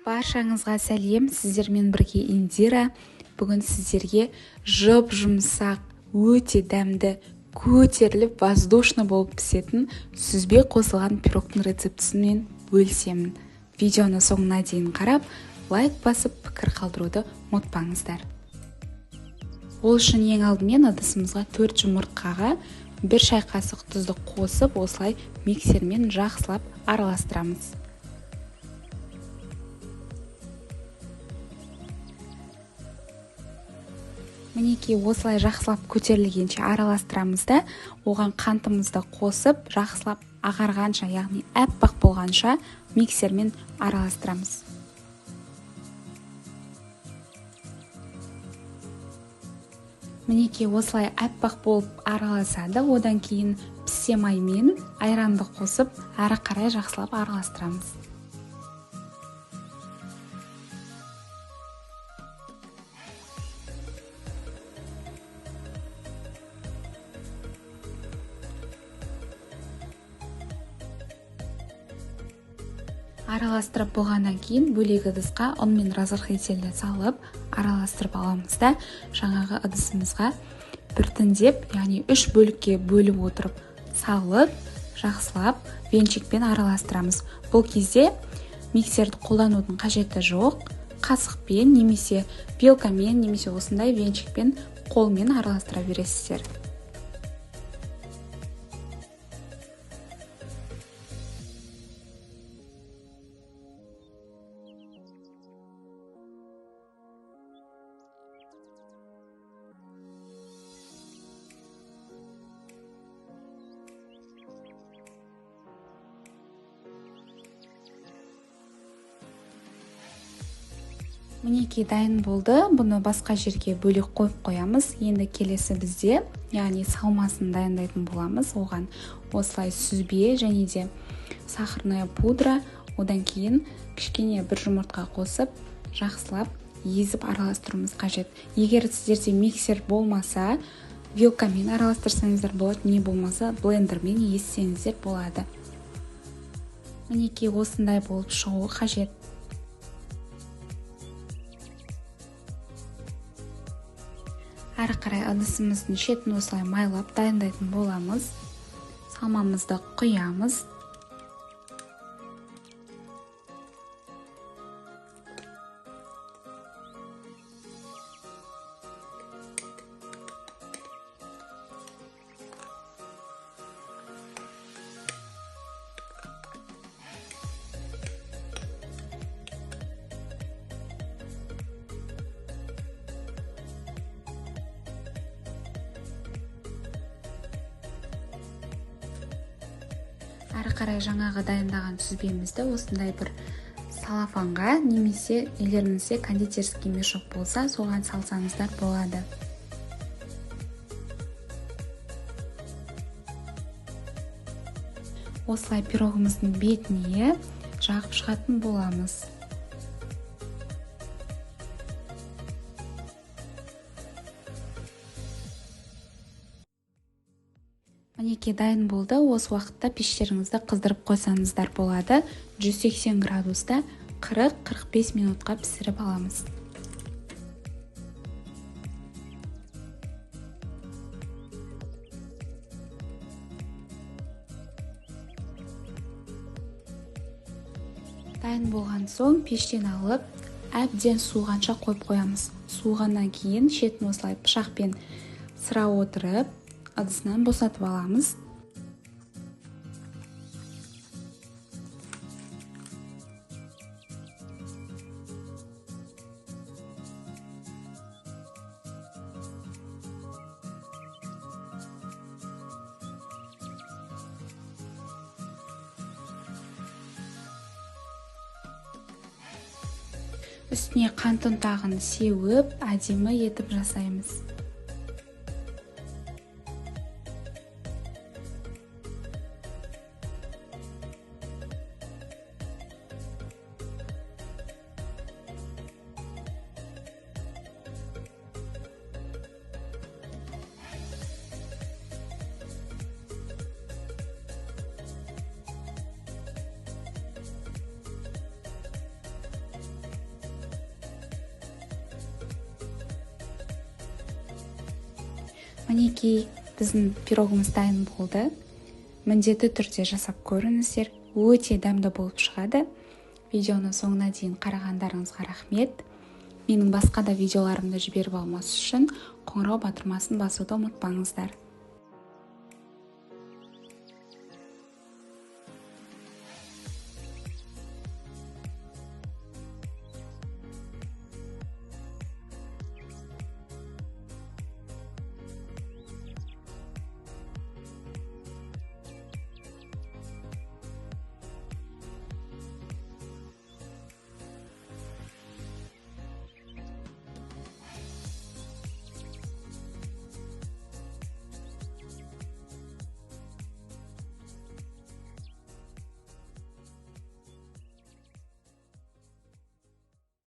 Баршаңызға сәлем, сіздермен бірге Индира. Бүгін сіздерге жұп-жұмсақ, өте дәмді, көтеріліп воздушно болып пісетін сүзбе қосылған пирогтың рецептісімен бөлісемін. Видеоны соңына дейін қарап, лайк басып, пікір қалдыруды ұмытпаңыздар. Ол үшін ең алдымен ыдысымызға 4 жұмыртқаға 1 шай қасық тұзды қосып, осылай миксермен жақсылап араластырамыз. Мінекей, осылай жақсылап көтерілгенше араластырамыз да, оған қантымызды қосып, жақсылап ағарғанша, яғни әппақ болғанша миксермен араластырамыз. Мінекей, осылай әппақ болып араласады. Одан кейін пісте май мен айранды қосып, әрі қарай жақсылап араластырамыз. Араластырып болғаннан кейін бөлек ыдысқа ұн мен разрыхлительді салып, араластырып аламыз да, жаңағы ыдысымызға біртіндеп, яғни 3 бөлікке бөліп отырып салып, жақсылап венчикпен араластырамыз. Бұл кезде миксерді қолданудың қажеті жоқ. Қасықпен немесе вилкамен немесе осындай венчикпен қолмен араластыра бересіздер. Мінекей, дайын болды. Бұны басқа жерге бөлек қойып қоямыз. Енді келесі бізде, яғни салмасын дайындайтын боламыз. Оған осылай сүзбе және де сахарная пудра, одан кейін кішкене бір жұмыртқа қосып, жақсылап езіп араластыруымыз қажет. Егер сіздерде миксер болмаса, вилкамен араластырсаңыздар болады, не болмаса блендермен езсеңіздер болады. Мінекей, осындай болып шығуы қажет. Әрі қарай ыдысымыздың шетін осылай майлап дайындайтын боламыз. Салмамызды құямыз. Әрі қарай жаңағы дайындаған сүзбемізді осындай бір салафанға немесе үйлеріңізде кондитерский мешок болса, соған салсаңыздар болады. Осылай пирогымыздың бетіне жағып шығатын боламыз. Мінекей, дайын болды. Осы уақытта пештеріңізді қыздырып қойсаңыздар болады. 180 градуста 40-45 минутқа пісіріп аламыз. Дайын болған соң пештен алып, әбден суығанша қойып қоямыз. Суығаннан кейін шетін осылай пышақпен сыра отырып, ыдысынан босатып аламыз. Үстіне қант ұнтағын сеуіп, әдемі етіп жасаймыз. Мінекей, біздің пирогымыз дайын болды. Міндетті түрде жасап көріңіздер, өте дәмді болып шығады. Видеоны соңына дейін қарағандарыңызға рахмет. Менің басқа да видеоларымды жіберіп алмас үшін қоңырау батырмасын басуды ұмытпаңыздар.